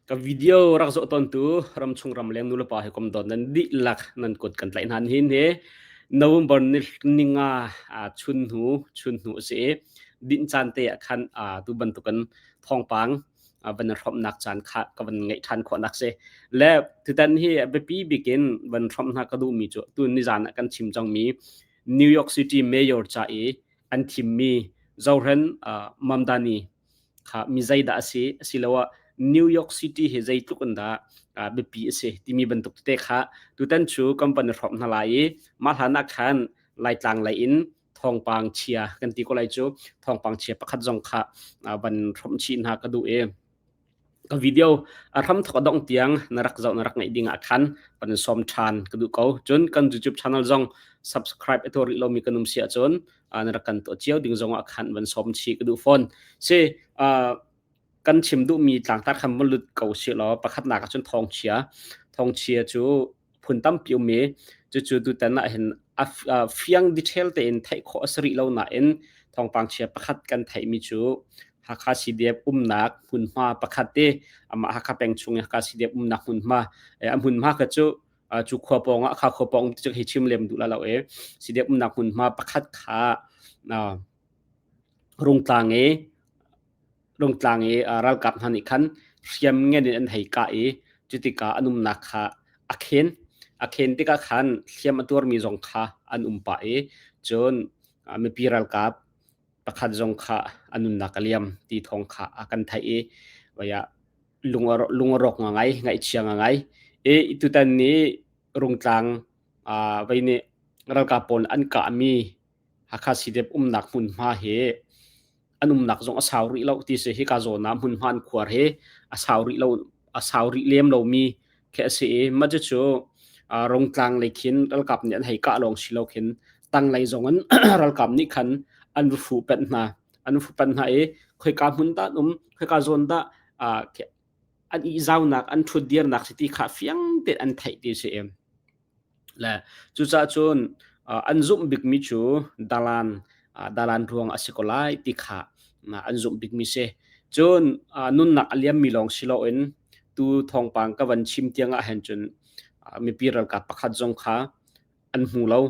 Ka video rak zoh tawntu ramchung ramleng nulepa he kom dawt nan dihlak nan kut kan tlaih hna nihin hi November ni ninga chun hnu chun hnu a si i dinh caan te ah khan tu bantukin thawngpang van hrawmnak caan kha ka van ngeih ṭhan khawhnak si. Le tutan hi a biapi bik in van hrawmh hna ka duhmi cu tu nizan ah kan chim cangmi New York City Mayor ca i an thimmi Zohran Mamdani kha mi zeidah a si asiloah New York City hi zeitluk in dah biapi a si timi bantuk tete kha tutan cu kan van i hrawmh hna lai i mah hlan ah khan Laitlang lei in thawngpang chia kan ti ko lai cu thawngpang chia pakhat zong kha van hrawmh chih hna ka duh i ka video a hram thok a dongh tiang na rak zoh na rak ngaih ding ah khan van sawm ṭhan ka duh ko. Cun kan YouTube channel zong subscribe a tuah rih lomi kan um si ahcun na rak kan tuah cio ding zong ah khan van sawm chih ka duh fawn. Si kan chim duhmi tlangtar khan van lut ko si law pakhatnak ah cun thawngchia thawngchia cu phun tampi um i cucu tutan ah hin a fiang detail tein theih khawh a si rih lo nain thawngpang chia pakhat kan theihmi cu Hakha CDF umnak hmunhma pakhat te amah Hakha peng chung i Hakha CDF umnak hmunhma a hmunhma kha cu cu khua pawng ah kha khua pawng ti cu hi chim lem duh la lo e CDF umnak hmunhma pakhat kha Rungtlang i Rungtlang i ralkap hna nih khan hriam ngen in an hei kah i cutikah an umnak kha a khen. A khen tikah khan hliam a tuarmi zong kha an um pah i cun mipi ralkap pakhat zong kha a nunnak a liam ti thawng kha a kan theih i vaya lung a rawk ngai ngaihchia ngai. I tutan ni Rungtlang vei nih ralkap pawl an kahmi Hakha CDF umnak hmunhma hi an umnak zong a sau rih lo ti si. Hika zawn ah hmunhma an khuar hi a sau rih lo a sau rih lem lomi khi a si i mah cucu Rungtlang lei khin ralkap nih an hei kah lawng si lo khin tanglei zong in ralkap nih khan an va fuh panh hna. An va fuh panh hna i khoika hmun dah an um, khoika zawn dah an ihzaunak, an ṭhutdirnak si ti kha fiang tein an theih ti si. Le cucaah cun an zumh bikmi cu dalan dalan ruang a si ko lai ti kha an zumh bikmi si. Cun nunnak a liammi lawng si loin tu thawngpang ka van chim tiang ah hin cun mipi ralkap pakhat zong kha an hmu lo.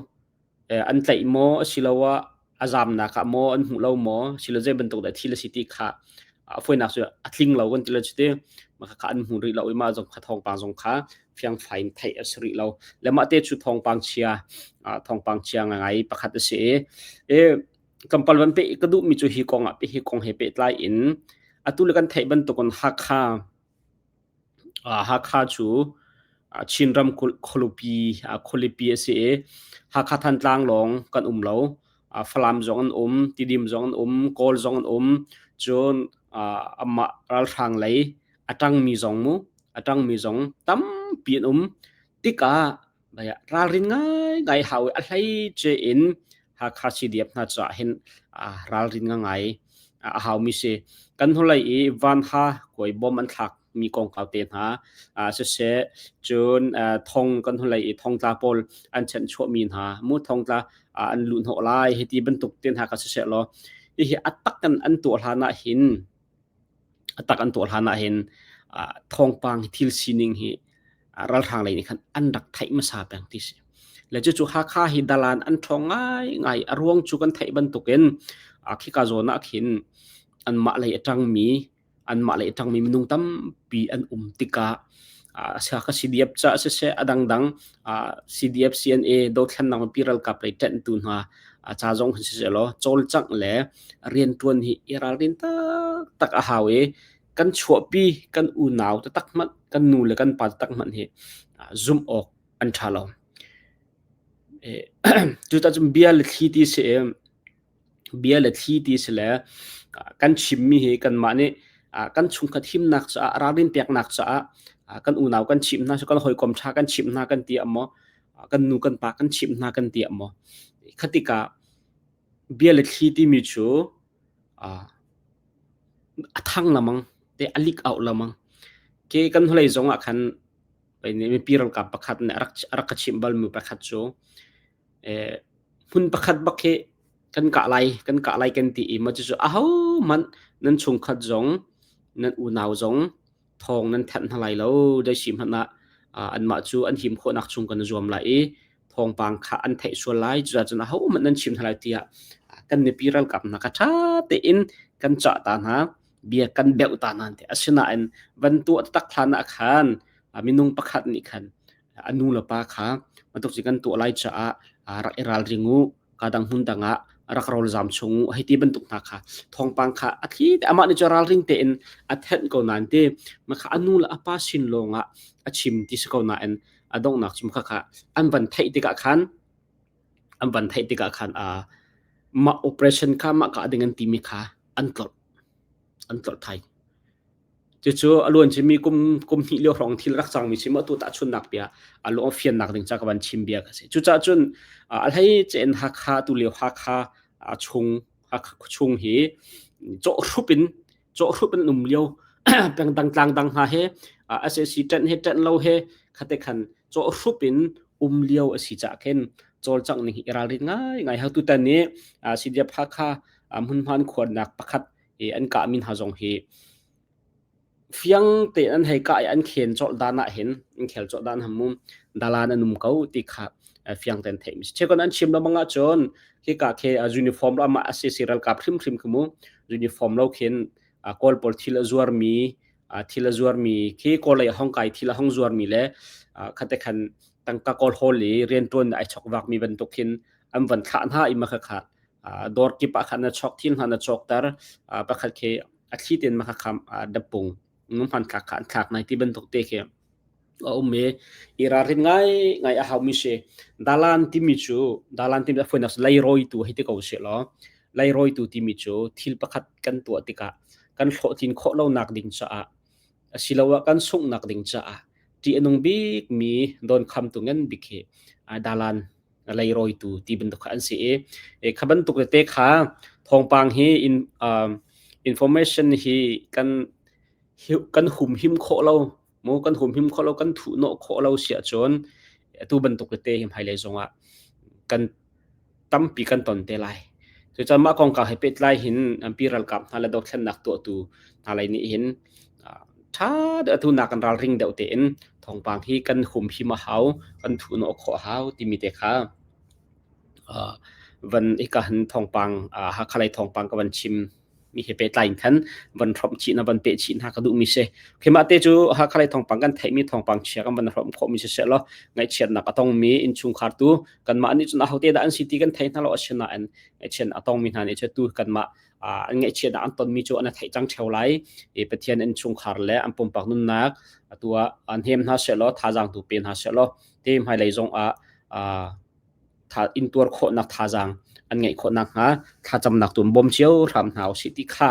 An tlaih maw asiloah a zamnak ah maw an hmuh lo maw silo zei bantuk dah thil a si ti kha a fawinak cu a tling lo kan ti lo cuti mah kha an hmu rih lo i mah zong kha thawngpang zong kha fiangfai in theih a si rih lo le mah te cu thawngpang chia thawngpang chia ngai pakhat a si i tlawmpal van pe ka duhmi cu hi kong ah hi kong he pehtlai in atu le kan theih bantukin Hakha Hakha cu Chin ramkulh khualipi khualipi a si i Hakha Thantlang lawng kan um lo. Falam zong an um, Tidim zong an um, Kawl zong an um. Cun amah ralhrang lei a ṭangmi zong mu, a ṭangmi zong tampi an um. Tikah ralrin ngaingai hau i a hleice in Hakha CDF hna caah hin ralrin ngai a haumi si. Kan hnulei i Vanha kuai bom an thlak mi kongkau te hna siseh cun thong kan hnulei i thongtla pawl an chanhchuahmi hna mu thongtla an luhhnawh lai hiti bantuk te hna kha siseh law hihi a tak in an tuah hlan ah hin A tak an tuah hlan ah hin thawngpang thil sining hi ralhrang lei nih khan an rak theih hmasa peng ti si. Le cucu Hakha hi dalan an ṭhawng ngaingai. A ruang cu kan theih bantukin khika zawn ah khin anmah lei a ṭangmi anmah lei a ṭangmi minung tampi an um tikah Hakha CDF caah siseh a dangdang CDF CNA dothlennak mipi ralkap lei ṭanhtu hna ca zong hin siseh law cawlcangh le rianṭuan hi i ralrin taktak a hau i kan chuahpi kan unau taktak hmanh kan nu le kan pa taktak hmanh hi zumh awk an ṭha lo. Cucaah cun bia le thli ti si i bia le thli ti si le kan chimmi hi kanmah nih kan chungkhat himnak caah ralrin peknak caah kan unau kan chimh hna kan hawikom ṭha kan chimh hna kan ti ah maw kan nu kan pa kan chimh hna kan ti ah maw khatikah Bia le thli timi cu a thang lengmang te a lik auh lengmang. Khi kan hnulei zong ah khan mipi ralkap pakhat nih a rak ka chimh balmi pakhat cu hmun pakhat bak hi kan kah lai, kan kah lai kan ti i maw cucu ahohmanh nan chungkhat zong, nan unau zong. Thawng nan thanh hna lai lo. Zei hmanh ah anmah cu an him khawhnak chung kan zuam lai i thawngpang kha an theih sual lai. Cucaah cun ahohmanh nan chim hna lai tiah kan mipi ralkap hna kha ṭha tein kan cah ta hna. Bia kan beuh ta hna ti. Asinain van tuah taktak hlan ah khan minung pakhat nih khan a nu le pa kha bantuk ci kan tuah lai caah rak i ralring u kadang hmun dang ah rak rawlzam chung u hei ti bantuk hna kha thawngpang kha a thli te amah nih cu ralring tein a thenh ko nain ti makha a nu le a pa sin lawng ah a chim ti si ko nain a donghnak cu kha kha an van theih tikah khan an van theih tikah khan a mah operation kha mah ka ding an timi kha an tlolh an tlolh thai. Cucu a luancimi kum kum hnih lio hrawng thil rak cangmi si maw tu tahchunnak bia a lung a fiannak ding ca ka van chim bia ka si. Cucaah cun a hlei cein Hakha tu lio Hakha a chung Hakha khuachung hi cawhhrup in cawhhrup in an um lio pengdang tlangdang hna he SAC ṭanh he ṭanh lo he khate khan cawhhrup in um lio a si caah khin cawlcangh ning hi i ralrin ngaingai hau tutan ni CDF Hakha hmunhma an khuarnak pakhat i an kahmi hna zong hi fiang tein an hei kah i an khen colh dan ah hin an khel colh dan ham mu dalan an um ko ti kha fiang tein theih mi si chekon an chim lo bang ahcun khika khi uniform lo amah asisi ralkap hrimhrim khi mu uniform lo khin kawl pawl thil a zuarmi thil a zuarmi khi kawl lei hong kai thil a hong zuarmi le khate khan tangka kawl hawl i riantuan ai chok vak mi bantuk khin an van thlah hna i ma kha kha dawr kip ah khan na chawk thil hna na cawkter pakhat khi a thli tein ma kha dapung hmanthlak kha an thlak nai ti bantuk te khi a um i i ralrin ngai ngai a haumi si dalan timi cu dalan timi a foinak leirawitu hei ti ko seh law leirawitu timi cu thil pakhat kan tuah tikah kan hlawhtlin khawh lonak ding caah asiloah kan sunghnak ding caah ṭih a nung bikmi dawnkhamtu ngan bik hi dalan leirawitu ti bantuk kha an si i kha bantuk tete kha thawngpang hi in information hi kan kan humhim khawh lo mu kan humhim khawh lo kan thuhnawh khawh lo si ahcun atu bantuk tete hi hmailei zongah kan tampi kan ton te lai. Cucaah mah kongkau he pehtlai hin pi ralkap hna le dothlennak tuahtu hna lei nih hin ṭha deuh atu nak kan ralring deuh tein thawngpang hi kan humhim a hau, kan thuhnawh khawh a hau timi te kha van hika hin thawngpang Hakha lei thawngpang ka van chim mi he pehtlai in khan van hrawmh chih na van peh chih hna ka duhmi si. Khimah te cu Hakha lei thawngpang kan theihmi thawngpang chia kan van hrawmh khawhmi si seh law ngaihchiatnak a tongmi innchungkhar tu kanmah nih cun ahote dah an si ti kan thei hna lo asinain ngaihchiat a tongmi hna nih cu tu kanmah an ngaihchiatnak an tonmi cu an theih cang theo lai i Pathian innchungkhar le an pumpak nunnak atu ah an hem hna seh law thazaang tu pe hna seh law te hmailei zong ah intuar khawhnak thazaang an ngeih khawh nakhnga thlacamnak tu bawm cio hram hna usih ti kha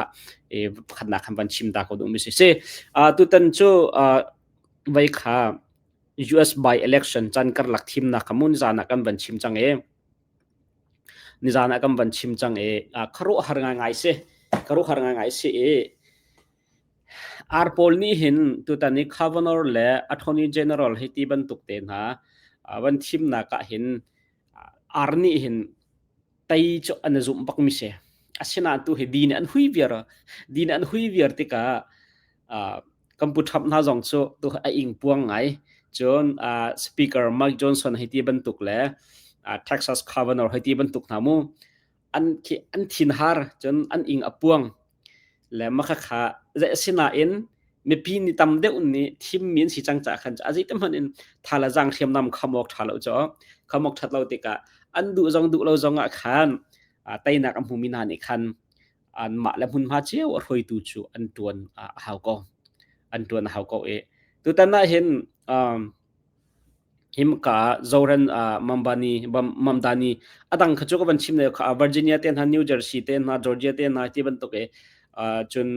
pakhatnak khan van chim ta ko duhmi si si. Tutan cu vai kha US by election chan karlak thimnak kha mun zan ah kan van chim cang e. Nizan ah kan van chim cang e. Kharuahhar ngai si. Kharuahhar ngai ngai si i Ar pawl nih hin tutan i Governor le Attorney General hei ti bantuk te hna van thimnak ah hin ar nih hin tei cu an i zumh bakmi si. Asinain tu hi din an hui viar. Din an hui viar tikah kan pu Trump hna zong cu tu a ing puang ngai. Cun Speaker Mike Johnson hei ti bantuk le Texas Governor hei ti bantuk hna mu an an thinhar cun an ing a puang le makhakha zei asinain mipi nih tam deuh nih thimmi an si cang caah khan a zei hmanh in tha le zaang hriamnam kham awk ṭha lo cu kham awk ṭhat lo tikah an duh zong duh lo zong ah khan teinak a hmumi hna nih khan anmah le hmunhma cio a hruaitu cu an ṭuan a hau ko an ṭuan a hau ko i tutan ah hin Himka Zoran Mambani Mamdani a dang kha cu ka van chim le kha Virginia te hna New Jersey te hna Georgia te hna ti bantuk i cun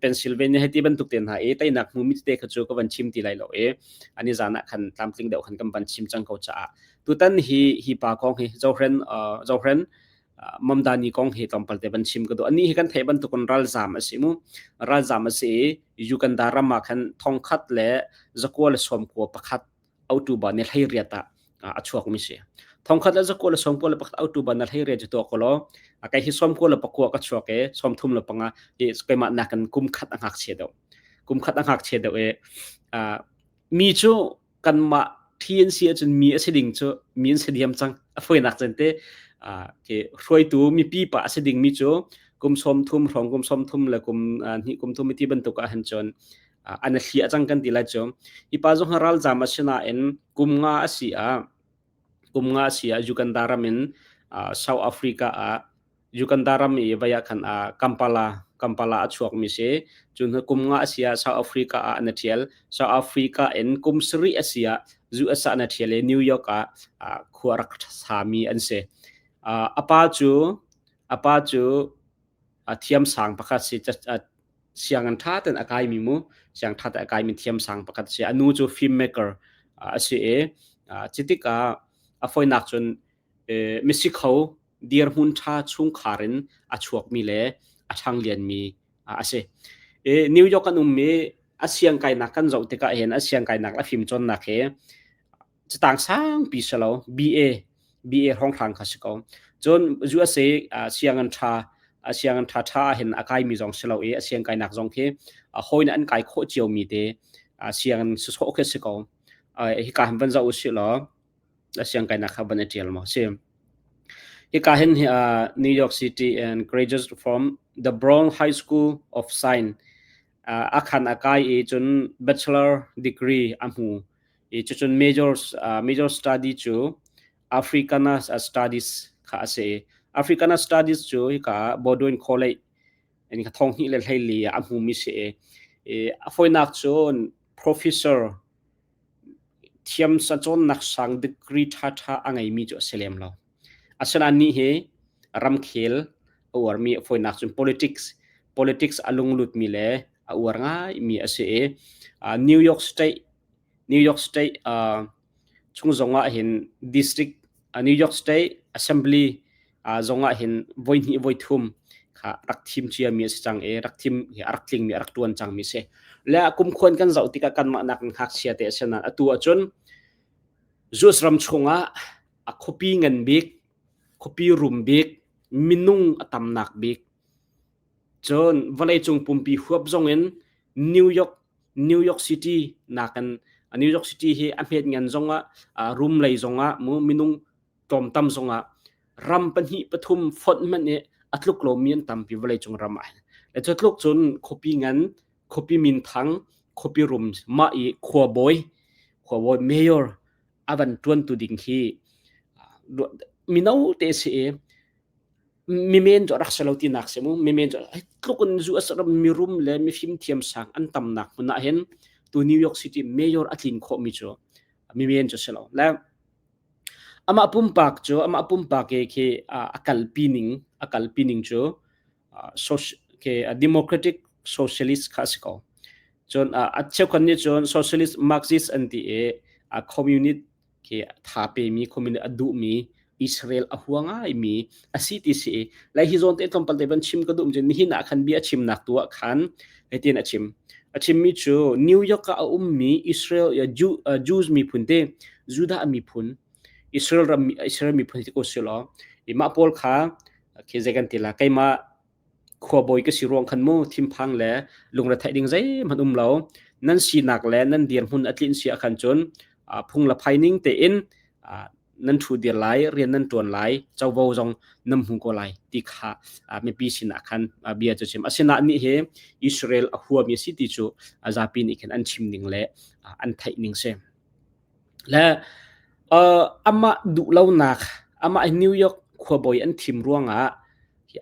Pennsylvania he ti bantuk te hna i teinak hmumi te kha cu ka van chim ti lai lo i ani zan ah khan tlamtling deuh khan kan van chim cang ko caah tutan hi hi pa kong hi Zohran Zohran Mamdani kong hi tlawmpal te van chim ka duh. Ani hi kan theih bantukun ralzam a si mu. Ralzam a si i Uganda ram ah khan thongkhat le 191 October ni 18 ah a chuak mi si. Thongkhat le 191 October na 18 cu tuah ko law kai hi 99 ka chuak i 35 hi keimah nakin kum khat a ngakchia deuh. Kum khat a ngakchia deuh i mi cu kanmah ṭhi an si ahcun mi a si ding cu mi an si diam cang. A fawinak cen te hruaitu mipi pa a si dingmi cu kum 30 hrawng kum 30 le kum hnih kum thum ti bantuk ah hin cun an a thli a cang kan ti lai cu. Hi pa zong hi ralzaam a si nain kum nga a si ah kum nga a si ah Uganda ram in South Africa ah Uganda ram i vai ah khan Kampala Kampala a chuakmi si. Cun kum nga a si ah South Africa ah an i ṭhial. South Africa in kum sarih a si ah US ah an i ṭhial i New York ah khua rak sami an si. A pa cu a pa cu a thiamsang pakhat si sianginn ṭha tein a kaimi mu siang ṭha tein a kaimi thiamsang pakhat a si. A nu cu filmmaker a si i cutikah a fawinak cun misikho dirhmun ṭha chungkhar in a chuakmi le a ṭhanglianmi a si. New York kan ummi a siangkainak kan zoh tikah hin a siangkainak a fimcawnnak hi catang sangpi si lo BA BA hrawnghrang kha si ko. Cun USA sianginn ṭha sianginn ṭha ṭha hin a kaimi zong si lo i a siangkainak zong khi hawi nih an kai khawh ciomi te sianginn sawsawh khi si ko. Hika hin van zoh usih law a siangkainak kha van i ṭial maw si. Hika hin New York City and graduates from the Brown High School of Science a khan a kai i cun bachelor degree a hmu i cucun major major study cu Africana Studies kha a si. Africana Studies cu hika Bowdoin College in kha thong hnih le hleili ah a hmumi si i a fawinak cun professor thiam cawnnak sang degree ṭhaṭha a ngeimi cu a si lem lo. Asinain nih hi ramkhel a uarmi a fawinak cun politics politics a lunglutmi le a uar ngaimi a si i New York State New York State chung zong ah hin district New York State Assembly zong ah hin voihnih voithum kha rak thim ciami a si cang i rak thim a rak tlingmi a rak tuan cangmi si. Le kumkhuan kan zoh tikah kanmah nak in ngakchia te a si nain atu ahcun US ram chungah a khuapi ngan bik, khuapi rum bik, minung a tamnak bik, cun vawleicung pumpi huap zong in New York New York City nakin New York City hi a hmet ngan zongah room lei zongah mu minung tlawmtam zongah ram pahnih pathum fonh hmanh i a tluk lomi an tampi vawleicung ram ah. Le cu tluk cun khuapi ngan, khuapi minthang, khuapi rum mah i khuabawi, khuabawi mayor a van ṭuantu ding hi mino te si i mimen cu a rak si lo tinak si mu mimen cu ai tluk in US ram mirum le mifim thiam sang an tamnak hmun ah hin tu New York City mayor a tlin khawh mi cu mimen cu si lo le amah pumpak cu amah pumpak ke khi a kalpi ning a kalpi ning cu ke democratic socialist kha si ko cun a cheukhat nih cun socialist marxist an ti i communist khi tha pemi communist a duhmi Israel a hua ngaimi a si ti si i lai hi zawn te tlawmpal te van chim ka duh cun nihin ah khan bia a chimnak tu ah khan hitin a chim a chimmi cu New York ah a ummi Israel Jew, Jews miphun te Judah miphun Israel ram Israel miphun ti ko si law i mah pawl kha khi zei kan ti la keimah Khuabawi ka si ruang khan mu thinphang le lungretheih ding zeihmanh um lo. Nan sinak le nan dirhmun a tlinh si ahkhan cun phung le phai ning tein nan ṭhu dir lai, rian nan ṭuan lai, covo zong nan hmu ko lai ti kha mipi sinah khan bia cu chim. Asinain nih hi Israel a huami a si ti cu zapi nih khin an chim ning le an theih ning si. Le amah duhlonak, amah New York khuabawi an thim ruangah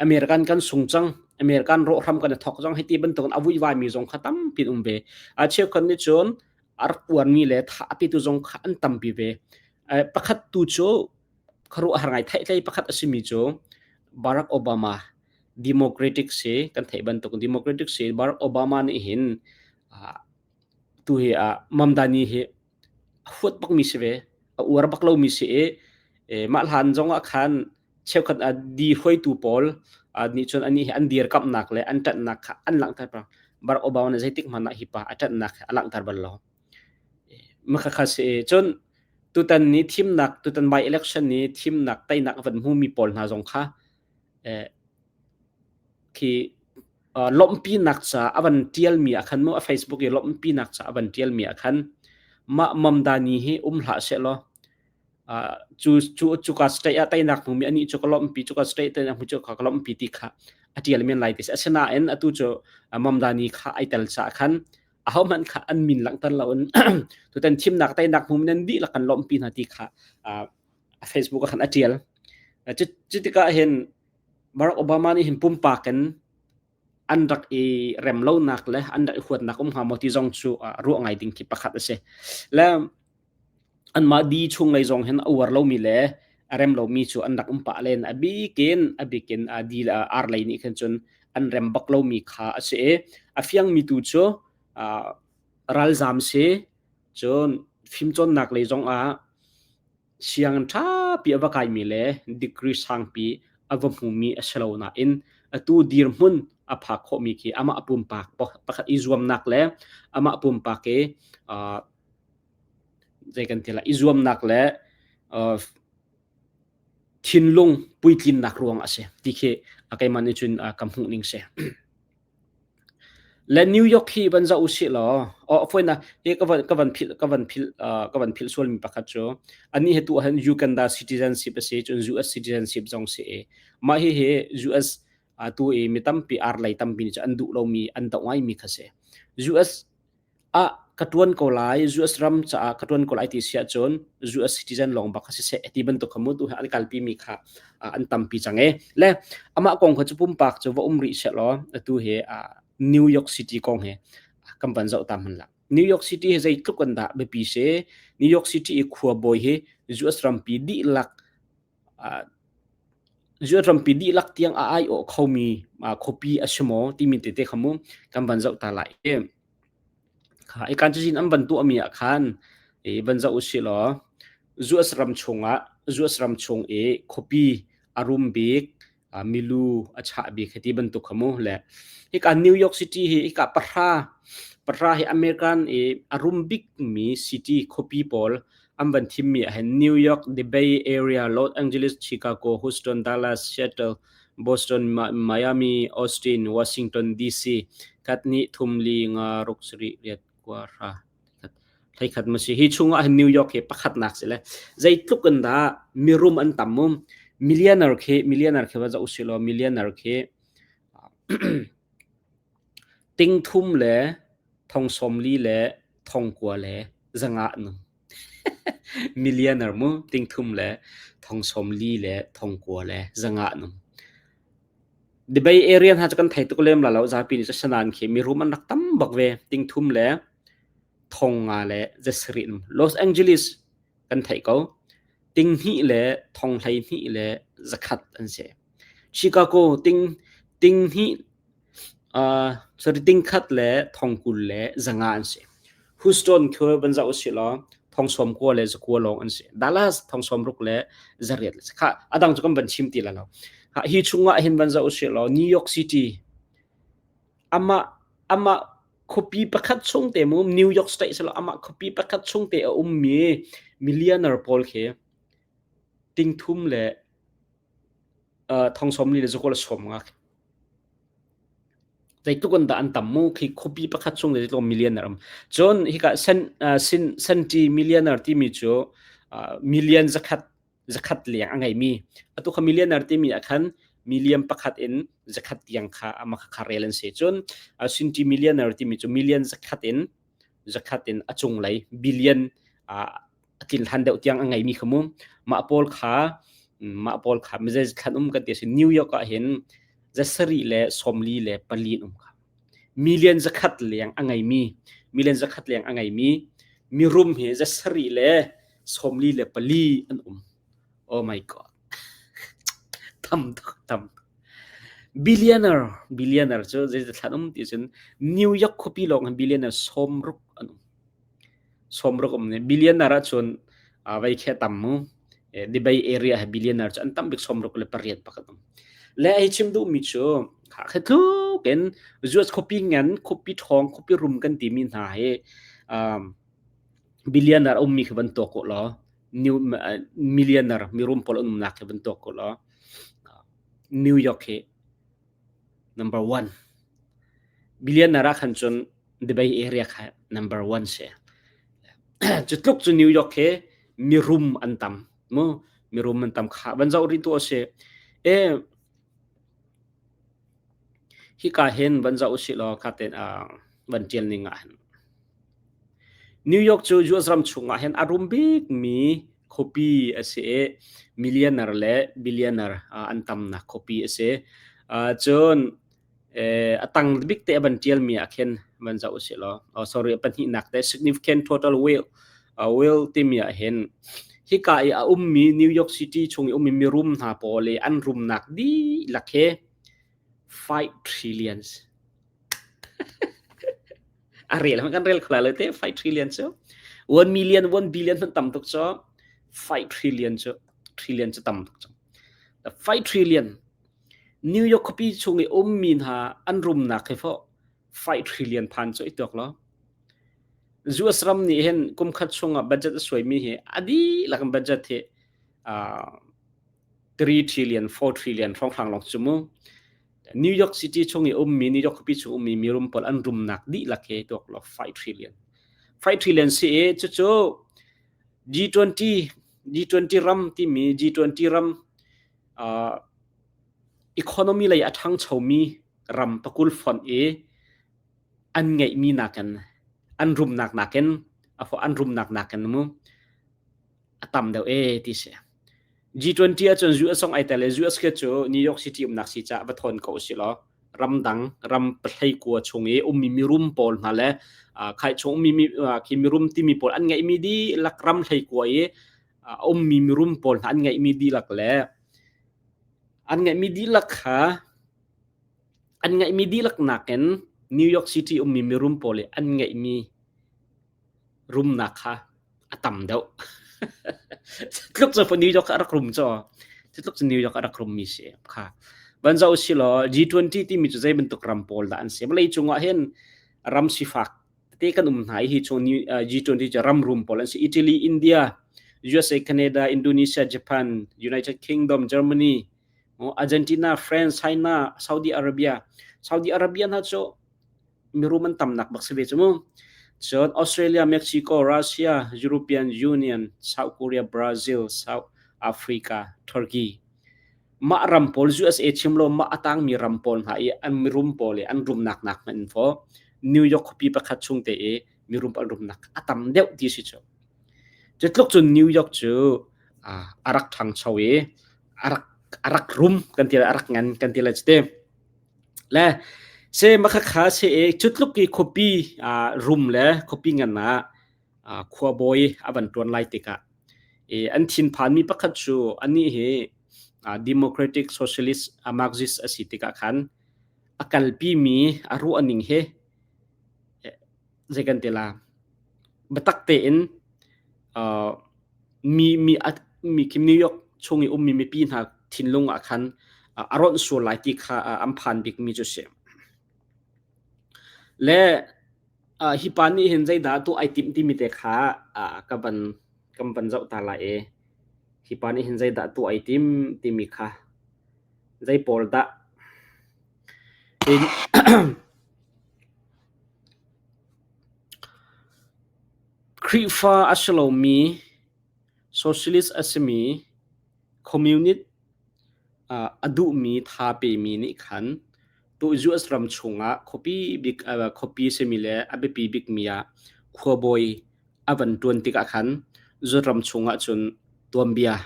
American kan sung cang American rawhram kan i thok zong hiti bantukin a vuivai mi zong kha tampi um ve a cheukhat nih cun a rak uarmi le tha a petu zong kha an tampi ve pakhat tu cu khuaruahhar ngai theihtlei pakhat a simi cu Barack Obama Democratic si kan theih bantuk Democratic si Barack Obama nih hin tu hi Mamdani hi a huat bakmi si ve a uar bak lomi si i mah hlan zong ah khan cheukhat a di hruaitu pawl nih cun anih hi an dirkamhnak le an ṭanhnak kha an langhter peng. Barack Obama nih zeitik hmanh ah hi pa a ṭanhnak hi a langhter bal lo. Makhakha si i cun tutan ni thimnak tutan by election ni thimnak teinak a van hmumi pawl hna zong kha khi Lawmhpinak ca a van ṭialmi ah khan mu a Facebook i lawmhpinak ca a van ṭialmi ah khan mah Mamdani hi um hlah sehlaw cu cu cuka state ah teinak hmumi anih cu ka lawmhpi cuka state teinak hmu cu ka lawmhpi ti kha a ṭial men lai ti si. Asinain atu cu Mamdani kha ai tel caah khan ahohmanh kha an min langhter loin tutan thimnak teinak hmumi nan dihlak kan lawmhpi hna ti kha a Facebook ah khan a ṭial. Cu tikah hin Barack Obama nih hin pumpak in an rak i rem lonak le an rak i huatnak um hnga maw ti zong cu ruah ngai ding khi pakhat a si. Le anmah di chung lei zong hin a uar lomi le a rem lomi cu an rak um pah len. A bikin a bikin a di le ar lei nih khin cun an rem bak lomi kha a si i a fiangmi tu cu ralzam si cun fimcawnnak lei zong ah Sianginn ṭhapi a va kaimi le degree sangpi a va hmumi a si lo nain atu dirhmun a phak khawhmi khi amah pumpak pakhat i zuamnak le amah pumpak i uh, zei kan ti lai i zuamnak le uh, thinlung puitlinnak ruang a si ti khi a keimah nih cun ka hmuh ning si. Le New York hi van zoh usih law, oh fawinak hi ka van ka van philh ka van philh uh, ka van philh sualmi pakhat cu anih hi tu ahhin Uganda citizenship a si cun US citizenship zong si i mah hi hi US atu i mi tampi ar lei tampi nih cun an duh lomi an doh ngaimi kha si. US ah ka ṭuan ko lai, US ram caah ka ṭuan ko lai ti si ahcun US citizen lawng bak kha siseh ti bantuk kha mu tu hi an kalpi mi kha an tampi cang e. Le amah kong kha cu pumpak cu va um rih seh law atu hi New York City kong he kan van zoh ta hman la. New York City hi zeitluk an dah biapi si. New York City i khuabawi hi US rampi dihlak US rampi dihlak tiang a aiawh khomi khuapi a si maw timi tete kha mu kan van zoh ta lai. Kha i kan cazin an van tuahmi ah khan i van zoh usih law US ram chungah US ram chung i khuapi a rum bik milu a chah bik hiti bantuk kha mu le hika New York City hi hika pahra pahra hi American i a rum bik mi city khuapi pawl an van thimmi ah hin New York, the Bay Area, Los Angeles, Chicago, Houston, Dallas, Seattle, Boston, Miami, Austin, Washington DC, khat nih thum li nga ruk sarih riat kua hra theikhat ma si hi chungah hin New York hi pakhatnak si le zeitluk in dah mirum an tam mum millionaire khi millionaire khi va zoh usih law millionaire khi ting thum le thong sawm li le thong kua le zanga nung Millionaire mu tingthum le thong 40 le thong kua le zanga nung. The Bay Area hna cu kan thei tuk lem la lo zapi nih cu sanan khi mirum an rak tam bak ve tingthum le thong nga le zasarih num. Los Angeles kan theih ko ting hnih le thong hlei hnih le zakhat an si. Chicago ting ting hnih Sorry, tingkhat le thongkul le zanga an si. Houston khi van zoh usih law thong sawm kua le zakua lawng an si. Dallas thong sawm ruk le zariat le kha adang cu kan van chim ti la lo. Hi chungah hin van zoh usih law New York City amah amah khuapi pakhat chung te mu New York State silo amah khuapi pakhat chung te a ummi millionaire pawl khi tingthum le thong sawm li le zakua le sawm nga Zeitluk in dah an tam mu khi khuapi pakhat chung zeitluk millionaire um. Cun hika sen sin senti millionaire timi cu million zakhat zakhat leng a ngeimi. Atu kha millionaire timi ah khan million pakhat in zakhat tiang kha ama kha rel an si. Cun sinti millionaire timi cu million zakhat in zakhat in a cunglei billion a tlin hlan deuh tiang a ngeimi kha mu mah pawl kha mah pawl kha mizei thlan um kan ti si New York ah hin zasarih le sawmli le pali an um kha million zakhat leng a ngeimi million zakhat leng a ngeimi mirum hi zasarih le sawmli le pali an um oh my god tam tuk tam billionaire billionaire cu zei thlan um ti cun New York khuapi lawng hin billionaire sawmruk an um Sawmruk um nih billionaire ahcun vei khi a tam mu. The Bay Area he billionaire cu an tam bik sawmruk le pariat bak an um. Le hei chim duhmi cu kha tluk in US khuapi ngan, khuapi ṭhawng, khuapi rum kan timi hna hi um, billionaire ummi khi van tuak ko law new millionaire mirum pawl an umnak khi van tuak ko law New York hi number one. Billionaire ah khan cun the Bay Area kha number one si. Cu tluk cu New York hi mirum an tam. Mu mirum an tam kha van zoh rih tu a si. E hika hin van zoh usih law kha ten van tial ning ah hin New York cu US ram chungah hin a rum bikmi khuapi a si i millionaire le billionaire an tamnak khuapi a si. Cun a tang bik te a van ṭialmi ah khin van zoh usih law, oh sorry, a pahnihnak te significant total wealth wealth timi ah hin hika i a ummi New York City chung i ummi mirum hna pawl i an rumnak dihlak hi 5 trillions. A rel hmanh kan rel kho lai lo te 5 trillion cu 1 million 1 billion hmanh tam tuk cu 5 trillion cu trillion cu tam tuk cu 5 trillion New York khuapi chung i ummi hna an rumnak hi fo 5 trillion phan cu i tuak lo US ram nih hin kum khat chungah budget a suaimi hi a dihlak in budget hi uh, 3 trillion 4 trillion hrawnghrang lawng cu mu New York City chung i ummi New York khuapi chung ummi mirum pawl an rumnak dihlak hi tuak law 5 trillion. 5 trillion si i cucu G20 G20 ram timi G20 ram uh, economy lei a ṭhangchomi ram pakul fonh i an ngeihmi nakin an rumnak nakin an rumnak nakin mu a tam deuh e ti si. G20 ahcun US zong ai tel i US khi cu New York City umnak si caah va thawn ko usih law ramdang ram pahlei kua chung i ummi mirum pawl hna le khai chung ummi khi mirum timi pawl an ngeihmi dihlak ram hlei kua i ummi mirum pawl hna an ngeihmi dihlak le an ngeihmi dihlak kha an ngeihmi dihlak nakin New York City ummi mirum pawl i an ngeihmi rumnak kha a tam deuh. Tluk cu New York a rak rum cu. Tluk cu New York a rak rummi si kha. Van zoh si law G20 timi cu zei bantuk ram pawl dah an si. Vawlei cungah hin ram sifak te kan um hna i hi chung G20 cu ram rum pawl an si. Italy, India, USA, Canada, Indonesia, Japan, United Kingdom, Germany, Argentina, France, China, Saudi Arabia. Saudi Arabia hna cu mirum an tamnak bak si ve cu mu. Cun Australia, Mexico, Russia, European Union, South Korea, Brazil, South Africa, Turkey. Mah ram pawl USA chim lo mah a tangmi ram pawl hna i an mirum pawl i an rumnak nak hmanh in fo New York khuapi pakhat chung te i mirum an rumnak a tam deuh ti si cu. Cu tluk cun New York cu a rak ṭhangcho i a rak a rak rum kan ti lai a rak ngan kan ti lai cu te. Le se makhakha se i cutluk i khuapi rum le khuapi ngan ah khuabawi a van ṭuan lai tikah i an thinphanmi pakhat cu anih hi Democratic Socialist Marxist a si tikah khan a kalpimi a ruahning hi zei kan ti la biatak tein mi mi mi khi New York chung i ummi mipi hna thinlung ah khan a rawnh sual lai ti kha an phan bikmi cu si. Le hi pa nih hin zeidah tuah ai timh timi te kha ka van kan van zoh ta lai i hi pa nih hin zeidah tuah ai tim timi kha zei pawl dah in Khrihfa a si lomi, socialist a simi, communist a duhmi tha pemi nih khan tu US ram chungah khuapi bik khuapi simi le a biapi bikmi ah khuabawi a van ṭuan tikah khan US ram chungah cun tuanbia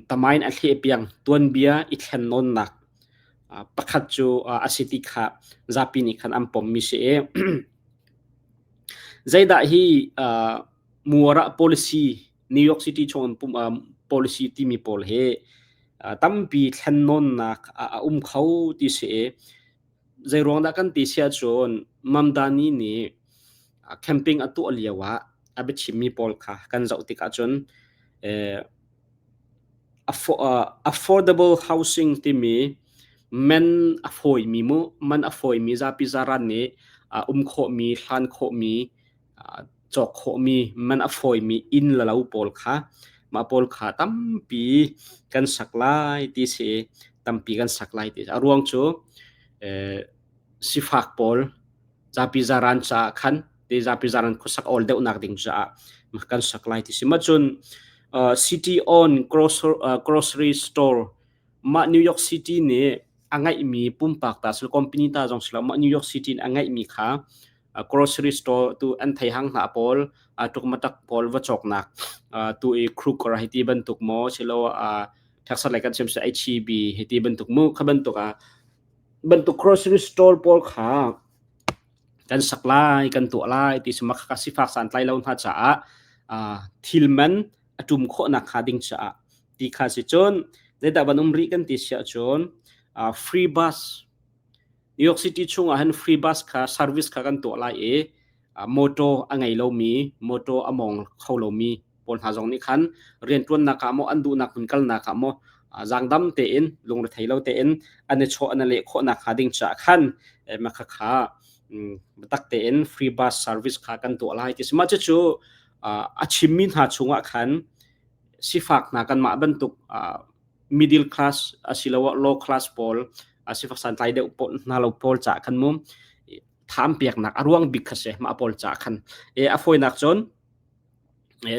tamain a thleh piang tuanbia i thlennawnnak pakhat cu a si ti kha zapi nih khan an pommi si i Zeidah hi Muara policy, New York City chung in policy timi pawl hi tampi thlennawnnak a um kho ti si i zeiruang dah kan ti si ahcun Mamdani nih camping a tuah lio ah a biachimmi pawl kha kan zoh tik ahcun Affordable housing timi man a fawimi mu man a fawimi zapi zaran nih um khawhmi, hlan khawhmi, cawk khawhmi, man a fawimi inn le lo pawl kha mah pawl kha tampi kan sak lai ti si tampi kan sak lai ti a ruang cu. Sifak pawl zapi zaran caah khan te zapi zaran khuasak awl deuhnak ding caah kan sak lai ti si. Ma cun city own grocery store mah New York City nih a ngeihmi pumpak ta sil company ta zong silo mah New York City in a ngeihmi kha grocery store tu an thei hang hna pawl tukmatak pawl va cawknak tu i Kruger hei ti bantuk maw silo Texas lei kan chim si HEB hei ti bantuk mu kha bantuk ah bantuk grocery store pawl kha kan sak lai kan tuah lai ti sima kha sifak santlai lo hna caah thil man a ṭum khawhnak hnga ding caah ti kha si cun zeidah van um rih kan ti si ahcun free bus New York City chungah hin free bus kha service kha kan tuah lai i motor a ngei lomi motor a mawng kho lomi pawl hna zong nih khan rianṭuannak ah maw an duhnak hmun kalnak ah maw zaangdam tein lungrethei lo tein an i chawh an i leh khawhnak hnga ding caah khan mah khakha biatak tein free bus service kha kan tuah lai ti si. Mah cucu a chimmi hna chungah khan sifak hna kanmah bantuk middle class asiloah low class pawl sifak santlai deuh hna lo pawl caah khan mu thaam piaknak a ruang bik kha si mah pawl caah khan. A fawinak cun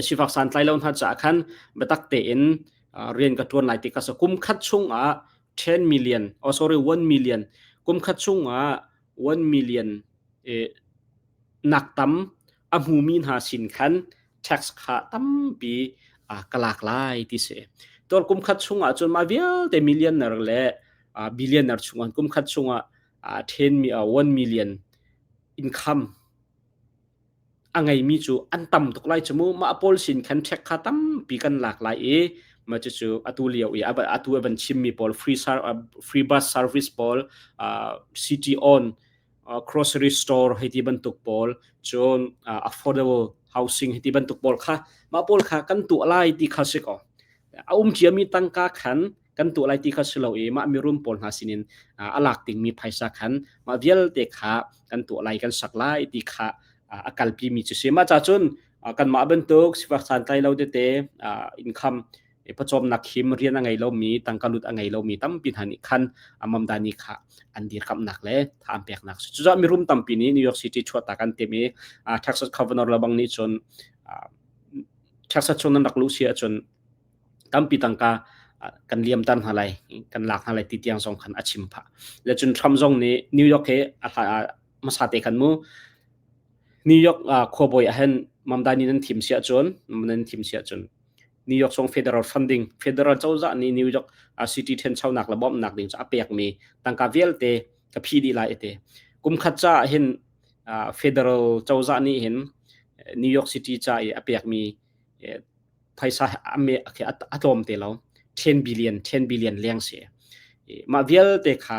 sifak santlai lo hna caah khan biatak tein rian ka ṭuan lai ti kha si. Kum khat chungah 10 million, oh sorry 1 million, kum khat chungah 1 million nak tam a hmumi hna sin khan tax kha tampi ka lak lai ti si. Tuar kum khat chungah cun mah vialte millionaire le billionaire chungah kum khat chungah 10 1 million income a ngeimi cu an tam tuk lai cu mu. Mah pawl sin khan ṭhek kha tampi kan lak lai i mah cucu atu lio i atu a van chimmi pawl free bus service pawl, city own grocery store hei ti bantuk pawl, cun affordable housing hei ti bantuk pawl kha mah pawl kha kan tuah lai ti kha si ko. A um ciami tangka khan kan tuah lai ti kha si lo i mah mirum pawl hna sinin a lak dingmi phaisa khan mah vialte kha kan tuah lai kan sak lai ti kha a kalpi mi cu si. Mah ca cun kanmah bantuk sifak santlai lo tete income pawcawmnak him rian a ngei lomi tangka lut a ngei lomi tampi hna nih khan Mamdani kha an dirkamnak le tha an peknak si. Cucaah mirum tampi nih New York City chuahtak an tim i Texas governor lebang nih cun Texas chung nan rak luh si ahcun tampi tangka kan liamter hna lai, kan lak hna lai ti tiang zong khan a chim phah. Le cun Trump zong nih New York he a hmasa te khan mu New York khuabawi ah hin Mamdani nan thim si ahcun nan thim si ahcun New York zong federal funding federal cozah nih New York city ṭhenchonak le bawmhnak ding cu a pekmi tangka vialte ka phi dih lai ate. Kum khat caah hin federal cozah nih hin New York City ca i a pekmi phaisa a tlawm te lo 10 billion 10 billion leng si. Mah vialte kha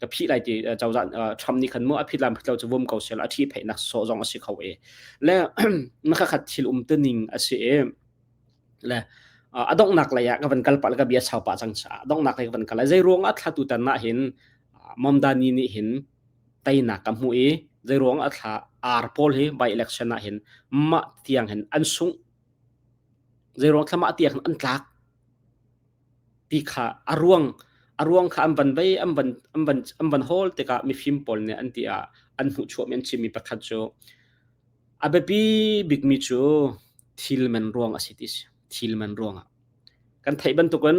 ka phih lai ti cozah Trump nih khan mu a phit lam phit lo cu vum ko sel a thi pheihnak sawh zong a si kho e le na khat thil um tuning a si e le a donghnak lei ah ka van kal pah le ka bia sau pah cang cha a donghnak lei ka van kal lai zei ruang ah thla tu tan nah hin Mamdani nih hin teinak ka hmu i zei ruang ah thla ar pawl hi by election ah hin mah tiang hin an sungh zei ruang thla mah tiang hin an tlak ti kha a ruang kha an van vei an van an van an van hawl tikah mifim pawl nih an ti ah an hmuhchuahmi an chimmi pakhat cu a biapi bikmi cu thil man ruang a si ti si. Thil man ruangah kan theih bantukin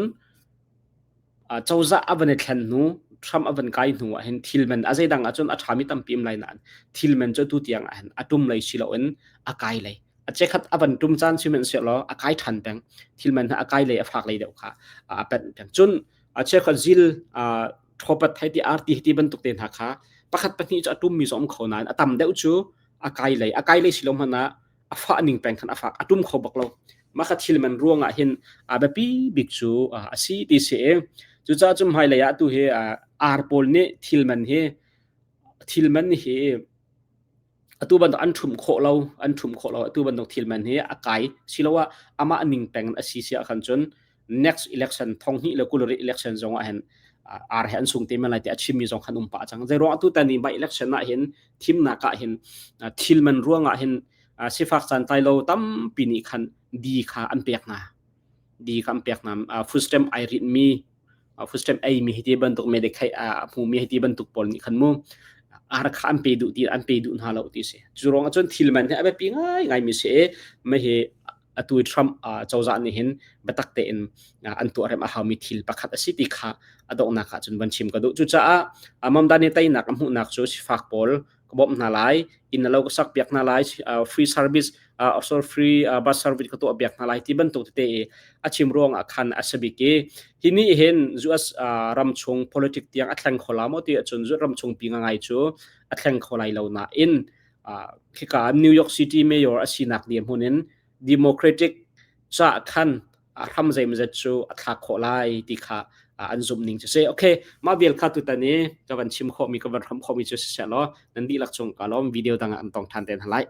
cozah a van i thlen hnu Trump a van kai hnu ah hin thil man a zeidang ahcun a ṭhami tampi um lai nain thil man cu atu tiang ah hin a ṭum lei si loin a kai lei a chekhat a van ṭum caan sihmanhsehlaw a kai ṭhan peng. Thil man hi a kai lei a fak lei deuh kha a panh peng. Cun a cheukhat zil ṭhawpat hei ti arti ti bantuk te hna kha pakhat pahnih cu a ṭummi cu a um kho nain a tam deuh cu a kai lei a kai lei si lo hmanh ah a fah ning peng khan a fak a ṭum kho bak lo. Mah kha thil man ruangah hin a biapi bik cu a si ti si i cucaah cu hmailei ah tu hi ar pawl nih thil man hi atu bantuk an ṭhumh khawh lo an ṭhumh khawh lo. Atu bantuk thil man hi a kai siloah amah ning peng a si si ah khan cun next election 2020 election zong ah hin ar he an sung te men lai ti a chimmi zong khan um pah cang. Zei ruang atu tan i by election ah hin thimnak ah hin thil man ruang ah hin sifak santlai lo tampi nih khan di kha an pek hna di kha an pek hna. Food stamp ai rinmi, food stamp ei mi hi ti bantuk medicaid a hmumi hi ti bantuk pawl nih khan mu. Ar kha an pe duh ti an pe duh hna lo ti si. Cu ruang ahcun thil man hi a biapi ngai ngai mi si i mah hi atu Trump cozah nih hin biatak tein an tuahrem a haumi thil pakhat a si ti kha a donghnak ah cun van chim ka duh. Cucaah Mamdani teinak a hmuhnak cu sifak pawl ka bawmh hna lai, inn lo ka sak piak hna lai, free service, also free bus service ka tuah piak hna lai ti bantuk tete i a chim ruang ah khan a si bik i hi nih hin US ram chung politic tiang a thleng kho la maw ti ahcun US ram chung pi ngai cu a thleng kho lai lo nain khika New York City mayor a sinak dirhmun in Democratic ca khan a hram zeimazet cu a thlak khawh lai ti kha an zumh ning cu si. Okay, mah vial kha tutan i ka van chim khawhmi ka van hram khawhmi cu si seh law nan dihlak cung ka lawm video dang ah an tong ṭhan te hna lai.